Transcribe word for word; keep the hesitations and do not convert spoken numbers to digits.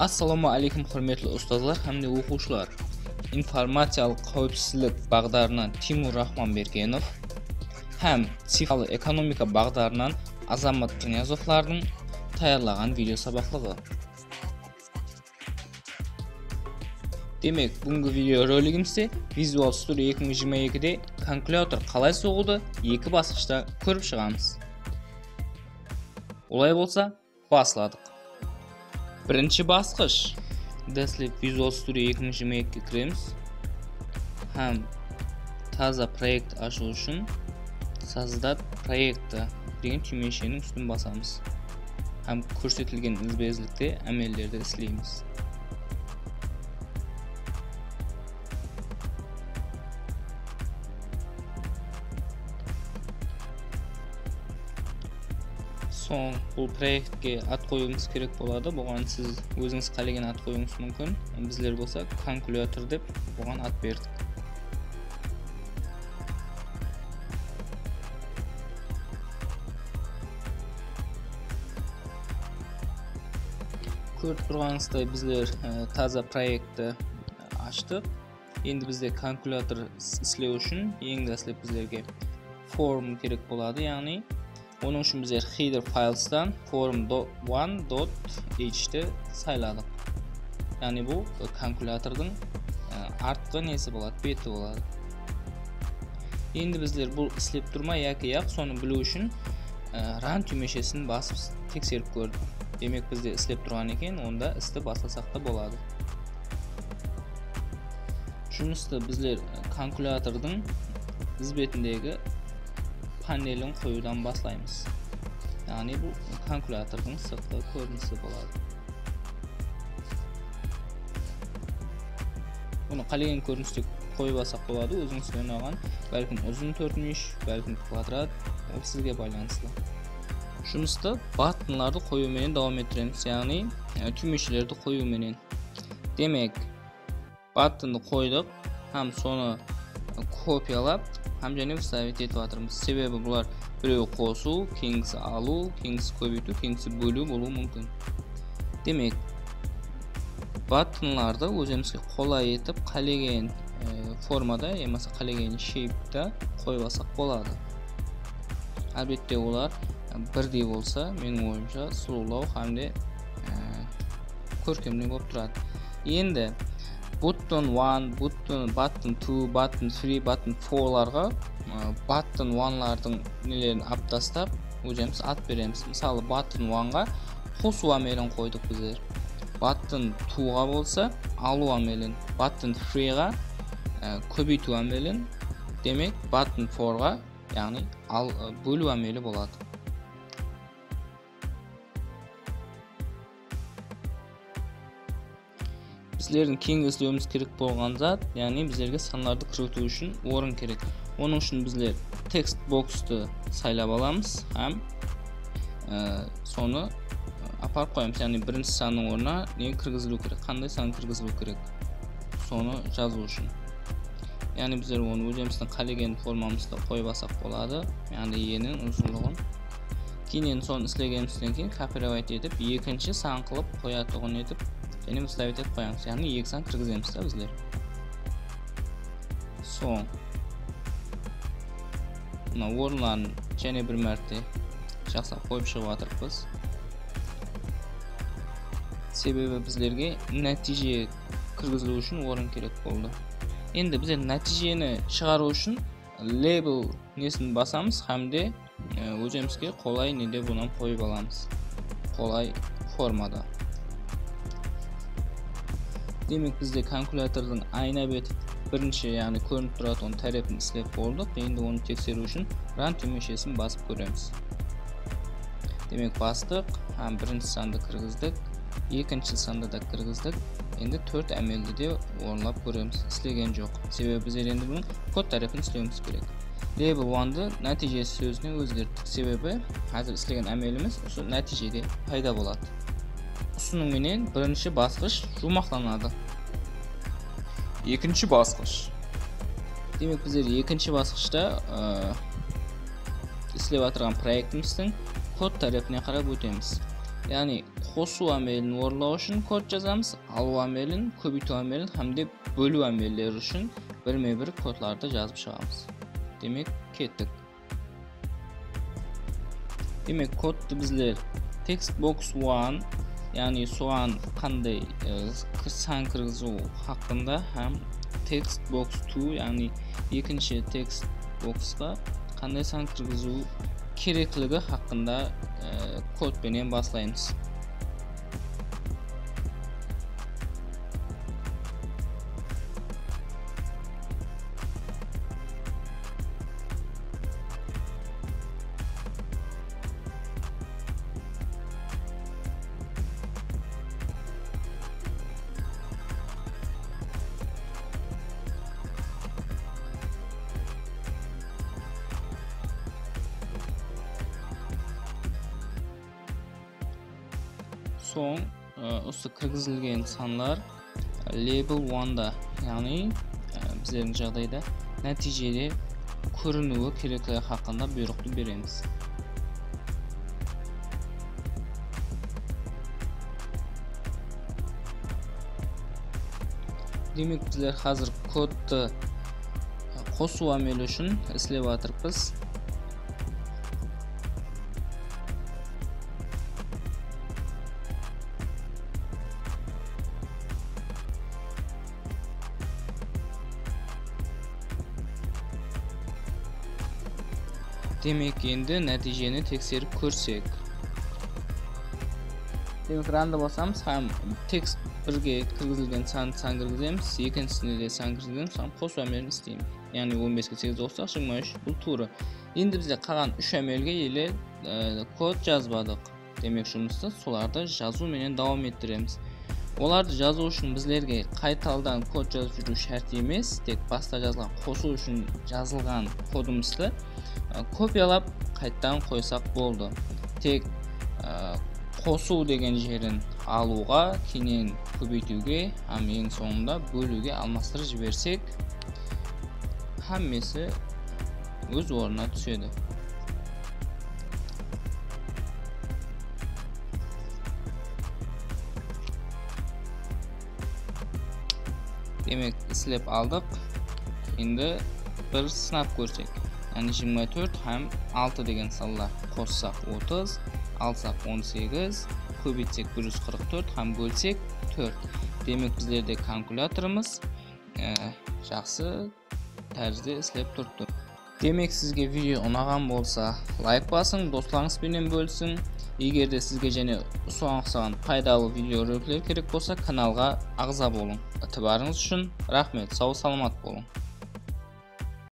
Assalawma áleykum, húrmetli ustazlar hám de oqıwshılar. Informaciyalıq qáwipsizlik baǵdarınan Timur Rahmanbergenov hám cifralı ekonomika baǵdarınan Azamat Niyazovlardıń tayarlaǵan video sabaqlıǵı. Demek, búgingi video roligimizde Visual Studio eki mıń jigirma ekide kalkulyator qalay soǵıwdı eki basqıshta kórip shıǵamız. Olay bolsa, basladıq. Birinshi basqısh. Dáslep Visual Studio eki mıń jigirma ekige kiremiz hám taza proekt ashıw ushın Создать проекта degen túymesheniń ústin basamız hám kórsetilgen izbe-izlikte ámellerdi isleymiz. Soń bul proektke at qoyıwımız kerek boladı. Buǵan siz ózińiz qálegen at qoyıwıńız múmkin. Bizler bolsa kalkulyator dep buǵan at berdik. Kórip turǵanıńızday bizler, e, taza proektti ashtıq. Endi bizde kalkulyator is-, islew ushın eń dáslep bizlerge form kerek boladı, yaǵnıy onıń ushın bizler header filestan form do-, one dot h ti sayladıq. Yaǵnıy bul kalkulyatordıń, e, artqı nesi boladı, beti boladı. Endi bizler bul islep turma yaki yaq, sonı biliw ushın, e, run túymeshesin basıp tekserip kórdik. Demek, bizde islep turǵan eken, onda isti baslasaq ta boladı. Jumıstı bizler kalkulyatordıń dizbetindegi panelin qoyıwdan baslaymız. Yaǵnıy bul kalkulyatordıń sırtqı kórinisi boladı. Bunı qálegen kóriniste qoyıp alsaq boladı, ózińizge unağan, bálkim uzın tórtmúyesh, bálkim kvadrat, ol sizge baylanıslı. Jumıstı buttonlardı qoyıw menen dawam ettiremiz, yaǵnıy, e, túymeshelerdi qoyıw menen. Demek, buttondı qoydıq hám sonı kopiyalap hám jáne вставить etip atırmız. Sebebi bular birewi qosıw, keyingisi alıw, keyingisi kóbeytiw, keyingisi bóliw bolıwı múmkin. Demek, buttonlardı ózimizge qolay etip qálegen, e, formada yamasa qálegen sheypte qoyıp alsaq boladı. Álbette, olar birdey bolsa, meniń oyımsha, sulıwlaw hám de, e, kórkemlew bolıp turadı. Endi button one, button, button two, button three, button fourlarǵa, e, button onelardıń nelerin alıp tastap, ózimiz at beremiz. Mısalı, button oneǵa qosıw ámelin qoydıq bizler. Button twoǵa bolsa alıw ámelin, button threeǵa, e, kóbeytiw ámelin, demek, button fourǵa, yaǵnıy al-, e, bóliw ámeli boladı. Bizlerdiń keyingi islewimiz kerek bolǵan zat, yaǵnıy bizlerge sanlardı kiritiw ushın orın kerek. Onıń ushın bizler text bokstı saylap alamız hám, e, sonı aparıp qoyamız. Yaǵnıy birinshi sannıń ornına ne kirgiziliw kerek, qanday san kirgiziliw kerek, sonı jazıw ushın. Yaǵnıy bizler onı ózimizdiń qálegen formamızda qoyıp alsaq boladı. Yaǵnıy eniniń uzınlıǵın. Keyin endi sonı islegenimizden keyin копировать etip, ekinshi san qılıp qoyatuǵın etip, jáne вставить etip qoyamız. Yaǵnıy eki san kirgizemiz da bizler. Soń mına orınların jáne bir márte jaqsılap qoyıp shıǵıp atırıppız. Sebebi bizlerge nátiyje kirgiziliw ushın orın kerek boldı. Endi bizler nátiyjeni shıǵarıw ushın label nesin basamız hám de, e, ózimizge qolay nede bunı qoyıp alamız. Qolay formada. Demek, bizde kalkulyatordıń aynap etip birinshi, yaǵnıy kórinip turatuǵın tárepin islep boldıq. Endi onı tekseriw ushın run túymeshesin basıp kóremiz. Demek, bastıq hám birinshi sandı kirgizdik, ekinshi sandı da kirgizdik. Endi tórt ámeldi de orınlap kóremiz. Islegen joq. Sebebi bizler endi bunıń kod tárepin islewimiz kerek. Label onedı nátiyjesi sózine ózgerttik. Sebebi házir islegen ámelimiz usı nátiyjede payda boladı. Usınıń menen birinshi basqısh juwmaqlanadı. Ekinshi basqısh. Demek, bizler ekinshi basqıshta, ı, islep atırǵan proektimizdiń kod tárepine qarap ótemiz. Yaǵnıy, qosıw ámelin orınlaw ushın kod jazamız, alıw ámelin, kóbeytiw ámelin hám de bóliw ámelleri ushın birme-bir kodlardı jazıp shıǵamız. Demek, kettik. Demek, kodtı bizler text box one, yaǵnıy soǵan qanday, e, san kirgizw haqqında hám text box two, yaǵnıy ekinshi text boxqa qanday san kirgizw kerekligi haqqında, e, kod penen baslaymız. Soń, e, usı kirgizilgen sanlar label onda, yaǵnıy, e, bizlerdiń jaǵdayda nátiyjede kóriniwi kerekligi haqqında buyrıqtı beremiz. Demek, bizler házir kodtı qosıw ámeli ushın islep atırıppız. Demek, endi nátiyjeni tekserip kórsek. Demek, rundı basamız hám text birge kirgizilgen san, san kirgizemiz, ekinshisine de san kirgizemiz hám qosıw ámelin isleymiz. Yaǵnıy, on beske segiz qossaq, jigirma úsh, bul tuwrı. Endi bizde qalǵan úsh ámelge ele, e, kod jazbadıq. Demek, jumıstı solardı jazıw menen dawam ettiremiz. Olardı jazıw ushın bizlerge qaytaldan kod jazıp júriw shárt emes, tek basta jazılǵan qosıw ushın jazılǵan kodımızdı, e, kopiyalap, qaytadan qoysaq boldı. Tek, e, qosıw degen jerin alıwǵa, keyin kóbeytiwge hám eń sońında bóliwge almastırıp jibersek, hámmesi óz ornına túsedi. Demek, islep aldıq. Endi bir sınap kórsek. Yaǵnıy, jigirma tórt hám altı degen sanlar qossaq otız, alsaq on segiz, kóbeytsek bir júz qırq tórt hám bólsek tórt. Demek, bizlerde kalkulyatorımız, e, jaqsı tárizde islep turıptı. Demek, sizge video unaǵan bolsa, layk basıń, doslarıńız benen bólisiń. Eger de sizge jáne usıǵan uqsaǵan paydalı videorolikler kerek bolsa, kanalǵa aǵza bolıń. Itibarıńız ushın raxmet, saw-salamat bolıń.